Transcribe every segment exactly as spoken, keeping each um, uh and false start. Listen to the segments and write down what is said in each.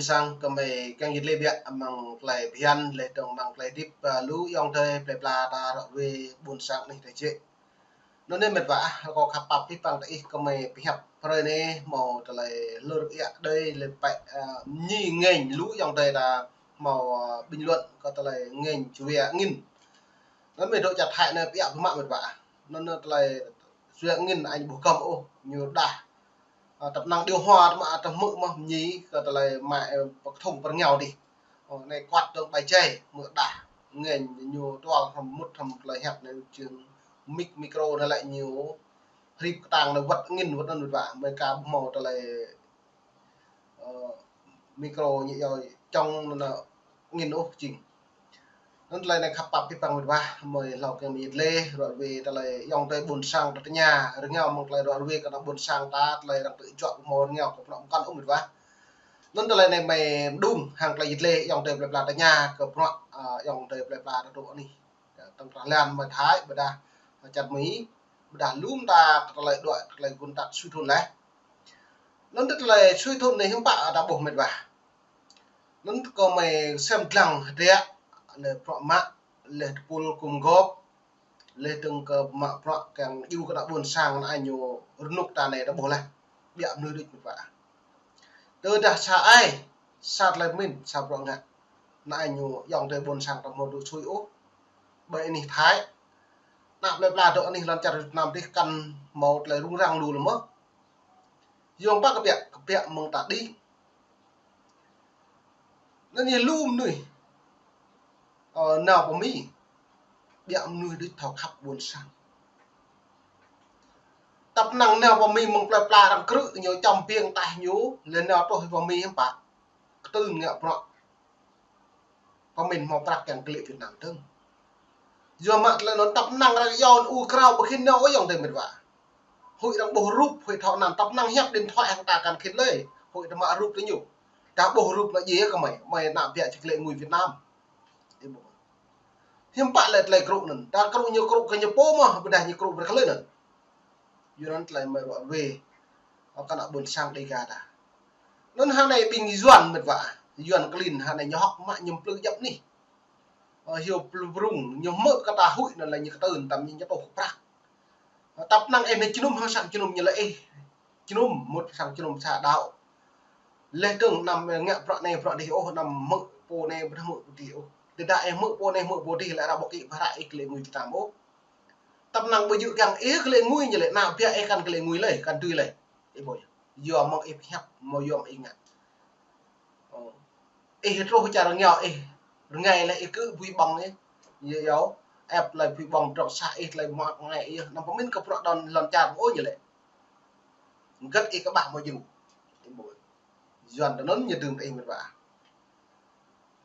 Sang kơ mơi kiăng yit lĕ biă amăng tơlơi phiăn lĕ dong amăng tơlơi hơdip, ơ, lu ayŏng adơi plơi pla ta ră ruai ƀôn sang anih ta jĕ. Anŭn anai met wa ah, kâo khăp pap pih păng tơ ih kơ mơi pơhiăp hrơi anai hmâo tơlơi lơr iă đơi lĕ pĕ, ơ, mơñi ngêñ lu ayŏng adơi ta hmâo, ơ, bình luận kơ tơlơi ngêñ jua angin. Anŭn mơi dŏ čar Thái anai pơiă pơmă met wa ah. Anŭn anai tơlơi jua angin anai ƀu gơm ôh, ñu đah. Ơ, tăp năng điều hòa tơ mă tơ hmư̆ mơh mơñi kơ tơlơi mă, ơ, pơkơthŭng pơrơngiao dih. Ơ, anai kuăt dong ƀai jai, hmư̆ đah. Ngêñ ñu tual hrŏm mŭt hrŏm tơlơi hiăp anai jing mic, micro anai lĕ ñu hrip kơtang anai wơ̆t angin wơ̆t anŭn met wa ah. Mơi ka ƀu hmâo tơlơi, ơ, micro ñu iâu čŏng anŭn angin ôh jing. Anŭn tơlơi anai khăp pap pih păng met wa ah, mơi hlâo kiăng mơi yit lĕ ră ruai tơlơi ayŏng adơi ƀôn sang ta tơña, rơngiao mơ̆ng tơlơi ră ruai kơ ană ƀôn sang ta, tơlơi arăng tŭ juă ƀu hmâo rơngiao kơ prŏ mơkăn ôh met wa ah. Anŭn tơlơi anai mơi mơđung hăng tơlơi yit lĕ ayŏng adơi plơi pla tơña kơ prŏ, ơ, ayŏng adơi plơi pla ta dŏ anih. Tơ̆ng trah lan mơi Thái, ƀôdah čar Mi, ƀôdah lŏm ta kơ tơlơi đuaĭ, tơlơi gun tăk sui thŭn laih. Anŭn tơlơi sui thŭn anai hiư̆m pă ta ƀuh met wa ah. Anŭn kơ mơi sem dlăng hơdră, lĕ prŏ mă, lĕ tơpul gum gôp, lĕ dong kơ mă prŏ kiăng djru kơ ană ƀôn sang anai ñu rơnŭk ta anai ta ƀuh laih. Biă mơnuih đôč met wa ah. Tơdah sa ai, sa tơlơi pơmĭn, sa prŏ ngă. Anai ñu ayŏng adơi ƀôn sang ta hmâo dŏ sui ôh. Ƀơi anih Thái. Ană plơi pla dŏ anih lŏn čar Việt Nam dih kăn hmâo tơlơi rŭng răng lu lơ̆m mơh. Yua mơ̆ng pă kơ biă, kơ biă mơ̆ng ta đĭ. Anŭn ñu lu mơnuih, ơ, nao pơ Mi, biă mơnuih đôč thâo khăp ƀôn sang. Tăp năng nao pơ Mi mơ̆ng plơi pla arăng krư̆ ñu čăm piêng taih ñu, lĕ nao truh pơ Mi hiư̆m pă. Kơtưn ngă prŏ. Pơmĭn hmâo prăk kiăng kơ lĕ Việt Nam dơ̆ng. Yua mă tơlơi anŭn tăp năng arăng iâu anŭn u krao ƀu khĭn nao ôh ayŏng adơi met wa ah. Huĭ arăng ƀuh rup, huĭ thâo anăn tăp năng hiăp điện thoại hăng ta kăn khĭn lơi. Huĭ ta mă rup tơ ñu. Ta ƀuh rup anŭn djai kơ mơi, mơi ană biă či kơ lĕ ngui Việt Nam. Hiư̆m pă lĕ tơlơi krŭ anŭn. Ta krŭ ñu krŭ kơ ñu pô mơh, ƀôdah ñu krŭ brơi kơ lơi anŭn. Yua anŭn tơlơi mơi ră ruai. Ơ kơ ană ƀôn sang Dêga ta. Anŭn hăng anai ƀing Yuan met wa ah. Yuan klin hăng anai ñu hŏk mă ñu plư djŏp anih. Ơ, hyu plư brŭng, ñu hmư̆ kơ ta huĭ anŭn lĕ ñu kơtưn tăm ñu ñu tuh kơ prăk. Ơ, tăp năng ih anai jơnum hăng sang jơnum ñu lĕ ih. Jơnum, mŭt sang jơnum sa đao. Lĕ dong anăm ngă prăk anai prăk dih ôh, anăm hmư̆ pô anai ƀôdah hmư̆ pô dih ôh. Tơdah ih hmư̆ pô anai hmư̆ pô dih lĕ ră ƀu kĭ pơhră ih kơ lĕ ngui Việt Nam ôh. Tăp năng ƀu djơ̆ kiăng ih kơ lĕ ngui ñu lĕ, ană biă ih kăn kơ lĕ ngui lĕ, kăn tui lĕ. Ih ƀuh yơh. Yua mơ̆ng ih pơhiăp, hmâo yua mơ̆ng ih ngă. Ơ. Ih truh čar rơngiao ih, rơngai lĕ ih kơ pui ƀơ̆ng ih. Yơh, yơh. Ĕp tơlơi pui ƀơ̆ng trŏ sa ih tơlơi mă ngai ih. Anăm pơmĭn kơ prăk đon lŏn čar ƀu ôh ñu lĕ. Gơ̆t ih kơƀah hmâo djru. Ih ƀuh. Yuan tơ anŭn ñu đưm ih met wa ah.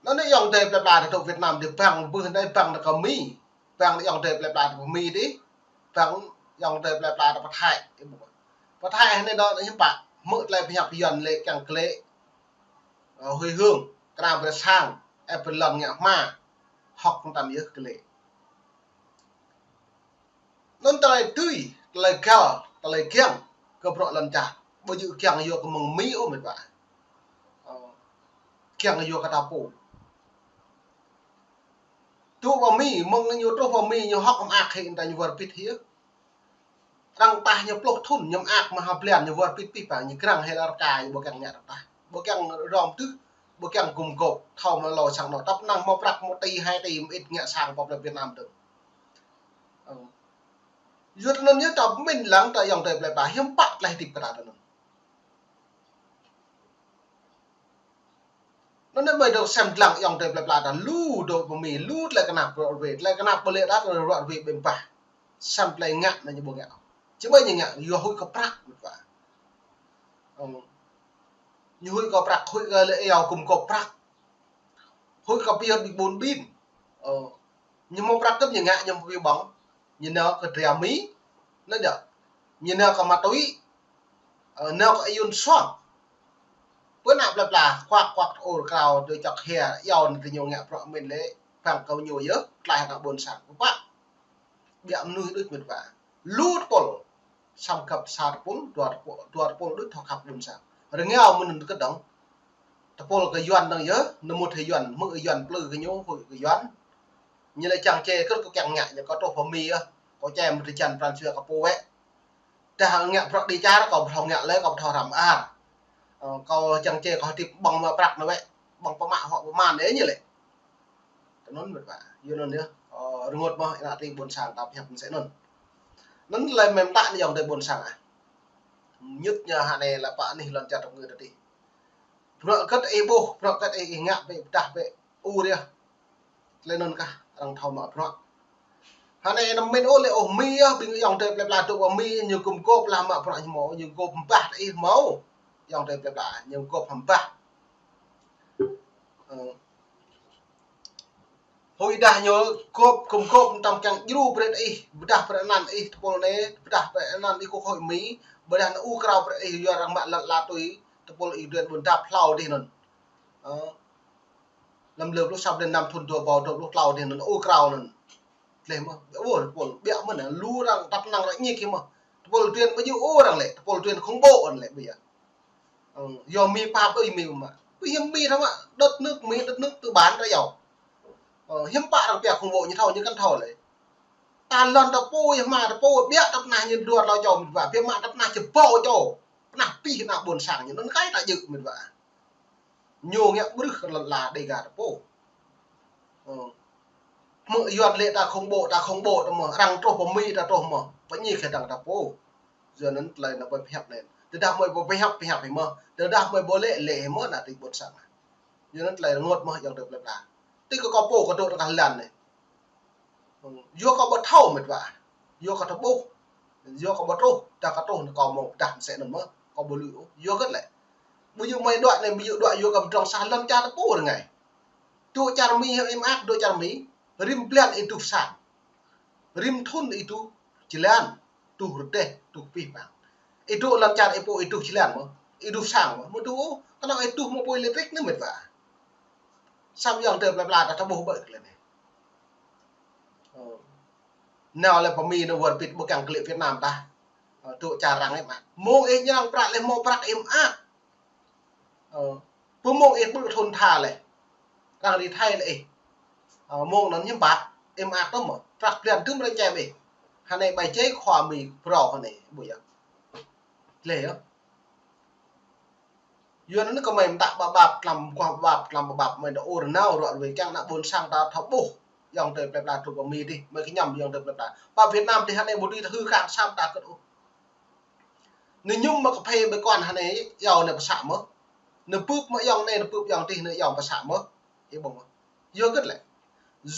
Anŭn anai ayŏng adơi plơi pla ta dŏ Việt Nam dih bang ƀuh anai bang ta kơ Mi. Bang ayŏng adơi plơi pla ta kơ Mi dih. Bang ayŏng adơi plơi pla ta pơ Thái. Pơ Thái anai dŏ hiư̆m pă. Hmư̆ tơlơi pơhiăp Yuan lĕ kiăng kơ lĕ, ơ, huĭ hương, kơnang brơi sang, ĕp brơi lŏn ngă hma. Hŏk tăm yơh kơ lĕ. Anŭn tơlơi tui, tơlơi găl, tơlơi kiăng, kơ prăk lŏn čar. Ƀu djơ̆ kiăng yua kơ mơ̆ng Mi ôh met wa. Ơ, kiăng yua kơ ta pô. Tŭ pơ Mi, mơ̆ng ñu truh pơ Mi ñu hŏk mơak hĭ ta ñu wơr bĭt hĭ. Arăng tah ñu pluh thŭn ñu mơak mơ̆ ha blan ñu wơr bĭt pih păng ñu krăng hĭ lŏn čar ñu ƀu kiăng ngă arăng tah. Ƀu kiăng rŏm tưh, ƀu kiăng gum gôp, thâo mơ̆ lŏ sang anŏ. Tăp năng hmâo prăk một tỉ hai tỉ mơit ngă sang pơ plơi Việt Nam dơ̆ng. Ơ. Yua tơ anŭn yơh ta pơmĭn lăng ta ayŏng adơi plơi pla hiư̆m pă tơlơi hơdip kơ ta tơ anŭn. Anŭn anai mơi dŏ sem dlăng ayŏng adơi plơi pla ta lu dŏ pơ Mi lu tơlơi kơnap ră ruai, tơlơi kơnap ƀu lĕ đa tơlơi ră ruai ƀơ̆ng bah. Sem tơlơi ngă anai ñu ƀu ngă. Či mơi ñu ngă yua huĭ kơ prăk met wa. Ơ. Ñu huĭ kơ prăk, huĭ kơ lĕ iâu gum gôp prăk. Huĭ kơ pioh ƀing ƀôn ƀin. Ơ. Ñu hmâo prăk tŭm ñu ngă ñu hmâo pioh ƀơ̆ng. Ñu nao kơ dra Mi. Anŭn yơh. Ñu nao kơ ma túy. Ơ, nao kơ ayun suang. Pơ ană plơi pla, kuak kuak ur krao, dui čŏk hia, iâu anŭn tơ ñu ngă prăk mĭn lĕ, bang kơ ñu yơh, tlaih ană ƀôn sang. Pơpă. Biă mơnuih đôč met wa. Lu tơpul. Sam găp sa tơpul, dua tơpul, dua tơpul đôč thâo khăp ƀôn sang. Rơngiao mơ̆n anŭn kơdơ̆ng. Tơpul kơ Yuan dơ̆ng yơh, nơmut hĭ Yuan, hmư̆ Yuan plư kơ ñu, huĭ kơ Yuan. Ñu lĕ čang čê kơ kâo kiăng ngă, ñu kâo truh pơ Mi yơh. Kâo čem drơi jăn pran jua kơ pô wĕ. Tơdah ngă bruă đi čar, kâo ƀu thâo ngă lĕ, kâo ƀu thâo hrăm ar. Ơ, kâo čang čê kâo hơdip ƀơ̆ng mă prăk anŭn wĕ, ƀơ̆ng pơmă hŏk pơman anai ñu lĕ. Tui anŭn mĕt wa. Yua anŭn yơh, ơ, rơngot mơ̆, ih nă tring ƀôn sang ta pơhiăp mơsĕ anŭn. Anŭn lĕ mĕm ta anai ayŏng adơi ƀôn sang ah. Ñŭt ñu hơnai lĕ pă anih lŏn čar tơpơngư tơdih. Bruă hơget ih ƀuh, bruă hơget ih, ih ngă bĕ, pơdah bĕ, ur yơh. Tơlơi anŭn kah arăng thâo mă bruă. Hơnai anăm min ôh lĕ ôh Mi yơh, ƀing ayŏng adơi plơi pla dŏ pơ Mi ñu gum gôp lah mă bruă ñu hmâo, ñu gôp hơbah ih hmâo. Ayŏng adơi plơi pla, ñu gôp hơbah. Ơ. Huĭ dah ñu gôp, gum gôp tơm kiăng djru brơi ih, pơdah brơi anăn ih tơpul anai, pơdah brơi anăn ih kơ khối Mi, ƀôdah anŭn ur krao brơi ih, yua arăng mă lăt la tui, tơpul ih duen ƀun dap hlâo dih anŭn. Ơ. Lăm lơ pluh sa blan năm thŭn dua ƀâo dua pluh tlâo dih anŭn, ur krao anŭn. Tleh mơ̆, ƀiă ur tơpul, ƀiă mơ̆n, lu arăng tăp năng arăng ñik mơ̆. Tơpul duen ƀu djơ̆ ur arăng lĕ, tơpul duen khủng bố anŭn lĕ ƀiă. Ơ, yua Mi pap ơi Mi mă. Ƀu hiam Mi thâo mă, đất nước Mi, đất nước tư bản ta yua. Ơ, hiam pă arăng pia khủng bố ñu thâo, ñu kăn thâo lĕ. Ta lŏn ta pô, yua mă ta pô, ƀiă ta pơnah ñu dua tlâo čô mĕt wa, ƀiă mă ta pơnah čơbâo čô. Pơnah pih ană ƀôn sang ñu, anŭn kơi ta djơ̆ mĕt wa. Ñu ngă ƀrưh kơ lŏn la Đêga ta pô. Ơ. Hmư̆ Yuan lĕ ta khủng bố, ta khủng bố ta mơ̆, arăng truh pơ Mi ta truh mơ̆, pơñi kơ dăng ta pô. Yua anŭn tơlơi anŭn ƀu pơhiăp anŭn. Tơdah mơi ƀu pơhiăp, pơhiăp hĭ mơ̆. Tơdah mơi ƀu lĕ, lĕ hĭ mơ̆, nă tring ƀôn sang. Yua anŭn tơlơi rơngot mơ̆ ayŏng adơi plơi pla. Tui kơ kâo pô kâo dŏ tơngah lan anai. Yua kâo ƀu thâo mĕt wa. Yua kâo tơƀuh. Yua kâo ƀu truh. Tơdah kâo truh anŭn kâo hmâo pơdah mơsĕ anŭn mơ̆. Kâo ƀu lui ôh. Yua hơget lĕ. Ƀu djơ̆ mơi đuaĭ anai, ƀu djơ̆ đuaĭ yua kơ pơdrŏng sah lŏn čar ta pô rơngai. Dŏ čar Mi hăng ih mơak, dŏ čar Mi. Rĭm blan ih truh sang. Rĭm thŭn ih truh jơlan. Truh rơdêh, truh pih pang. Ih dŏ lŏn čar ih pô ih truh jơlan mơ̆. Ih truh sang mơ̆. Mơ̆ truh ôh. Kơnơ̆ng ih truh mơ̆ pô ih lĕ trik anai mĕt wa. Samơ̆ ayŏng adơi plơi pla ta tơƀuh ƀơi tơlơi anai. Ơ. Nao lĕ pơ Mi anŭn wơr bĭt ƀu kiăng kơ lĕ Việt Nam ta. Ơ, dŏ čar arăng ih mơak. Mông ih ñang prăk lĕ hmâo prăk ih mơak. Ơ, pơ mông ih ƀu thŭn tha lĕ. Arăng ri thai lĕ ih. Ơ, mông anŭn hiam pă, ih mơak tơm mơ̆. Prăk blan tŭm arăng čem ih. Hơnai ƀai jai khua Mi phrâo hơnai, ƀu yơh. Tleh yơh. Yua anŭn kơ mơi mơtă ƀap ƀap, tlam guah ƀap ƀap, tlam ƀap ƀap, mơi dŏ ur nao ruă ruai kiăng ană ƀôn sang ta thâo ƀuh. Ayŏng adơi plơi pla truh pơ Mi dih, mơi kơñăm ayŏng adơi plơi pla. Pơ Việt Nam dih hơnai ƀu dưi ta hư khăng sam ta kơt ôh. Anai ñu mă kơphê ƀơi kơwăn hơnai, yua anai pơsă mơ̆. Anai bưp mă ayŏng anai, anai bưp ayŏng dih, anai yua pơsă mơ̆. Ih ƀuh mơ̆. Yua hơget lĕ.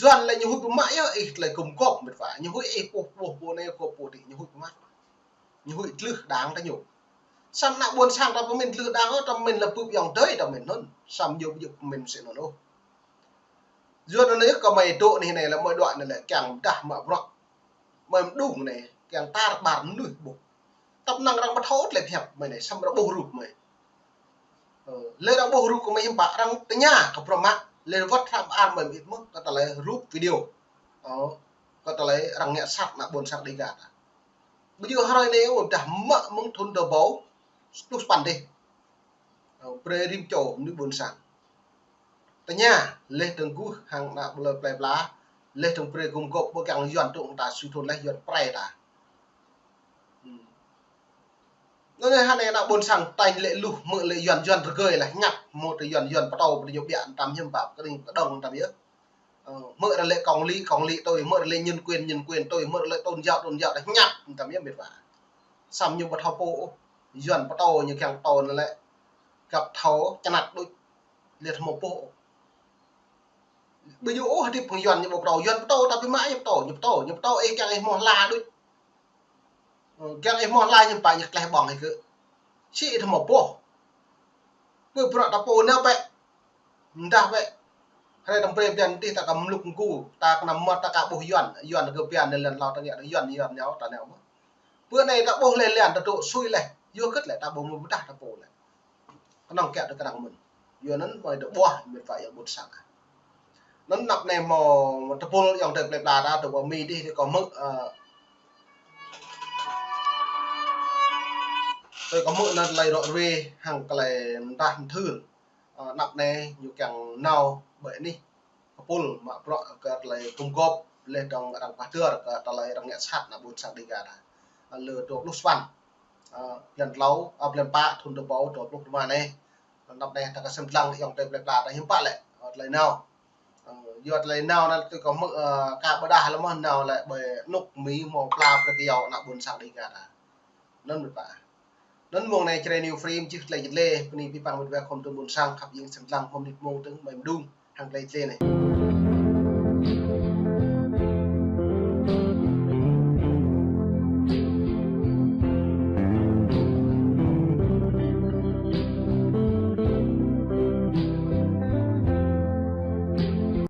Yuan lĕ ñu huĭ pơmă yơh ih tơlơi gum gôp mĕt wa. Ñu huĭ ih pô pô pô anai gôp pô dih, ñu huĭ pơmă. Ñu huĭ tlưh đang ta ñu. Samơ̆ ană ƀôn sang ta pơmĭn tlưh đang ôh, ta pơmĭn lĕ bưp ayŏng adơi ta pơmĭn anŭn. Samơ̆ ñu ƀu djơ̆ pơmĭn mơsĕ anŭn ôh. Yua anŭn yơh kơ mơi dŏ anai anai lĕ mơi đuaĭ anai lĕ kiăng pơdah mă bruă. Mơi mơđung anai, kiăng tar ƀar mơnuih ƀuh. Tăp năng arăng ƀu thâo tơlơi pơhiăp mơi anai, samơ̆ arăng ƀuh rup mơi. Ơ, lĕ arăng ƀuh rup kơ mơi hiam pă arăng tơña kơ bruă mă, lĕ wơ̆t hră ƀar mơi mơit mơ̆, kơ tơlơi rup video. Ơ, kơ tơlơi arăng ngă sat ană ƀôn sang Đêga ta. Ƀu djơ̆ hrơi anai ôh, dah mă mơ̆ng thŭn dua ƀâo pluh sapăn dih. Ơ, brơi rĭm čô mơnuih ƀôn sang. Tơña, leh dơ̆ng guh hăng ană ƀlơi plơi pla, leh dơ̆ng brơi gum gôp ƀơi kiăng Yuan tŭ ta sui thŭn leh Yuan prai ta. Hmm. Anŭn anai hơnai ană ƀôn sang tañ lĕ luh, hmư̆ lĕ Yuan, Yuan rơgơi leh ñăp, hmư̆ tơ Yuan, Yuan pơtô, pơtô ñu ƀiă tăm hiam pă, kơđing kơđong tăm yơh. Ơ, hmư̆ ră lĕ công lý, công lý tui, hmư̆ ră lĕ nhân quyền, nhân quyền tui, hmư̆ ră lĕ tôn giáo, tôn giáo tui, ñăp tăm yơh mĕt wa. Samơ̆ ñu ƀu thâo pô ôh, Yuan pơtô ñu kiăng pơtô anŭn lĕ. Găp thâo čơnăt đôč, lĕ thâo mơ̆ pô. Ƀu djơ̆ ôh hơdip hăng Yuan ñu ƀu pơtô, Yuan pơtô ta ƀu mă ñu pơtô, ñu pơtô, ñu pơtô ih kiăng ih hmâo hla đôč. Ơ, kiăng ih hmâo hla ñu pă ñu tleh ƀơ̆ng ih kơ. Sĭ ih thâo mơ̆ pô. Ƀơi bruă ta pô nao bĕ. Mơdah bĕ. Hrơi tơm brơi blan dih ta kơ mluk mgu, ta kơnăm mơmŏt ta ka ƀuh Yuan, Yuan kơ blan anai lăn hlâo ta ngă Yuan, Yuan nao ta nao mơ̆. Bơ anai ta ƀuh leh lăn ta dŏ sui leh. Yua hơget lĕ ta ƀuh mơ̆ pơdah ta pô lĕ. Kơnơ̆ng kiăng ta kơnơ̆ng mơ̆n. Yua anŭn mơi dŏ ƀuah mĕt wa ayŏng ƀôn sang. Anŭn anăp anai hmâo tơpul ayŏng adơi plơi pla ta dŏ pơ Mi dih, tui kâo hmư̆, ơ, tui kâo hmư̆ anŭn tơlơi rŏ ruai hăng tơlơi mơdah mơthưr. Anăp anai ñu kiăng nao ƀơi anih kơpul mă bruă kơ tơlơi gum gôp laih dơ̆ng arăng pơhơdơr kơ tơlơi arăng ngă sat ană ƀôn sang Dega ta. Lơ dua pluh sapăn, ơ, blan klâo, ơ, blan pă thun dua rơbâo dua pluh rơma anai. Anăp anai ta kơsem lăng ayŏng adơi plơi pla ta hiư̆m pă lĕ, ơ, tơlơi nao. Ơ, yua tơlơi nao anai tui kâo hmư̆, ơ, ka ƀơđah lơ̆m nao lĕ ƀơi anŭk Mi hmâo pla brơi kơ yua ană ƀôn sang Dega ta. Anŭn mơ̆n pă. Anŭn mông anai Jrai New Frame čih tơlơi jơt lĕ, bơni abih bang mĕt wa khŏm tơm ƀôn sang khăp jing sem lăng hôm nit mông tơ̆ng mơi mơđung hăng tơlơi jơt lĕ anai.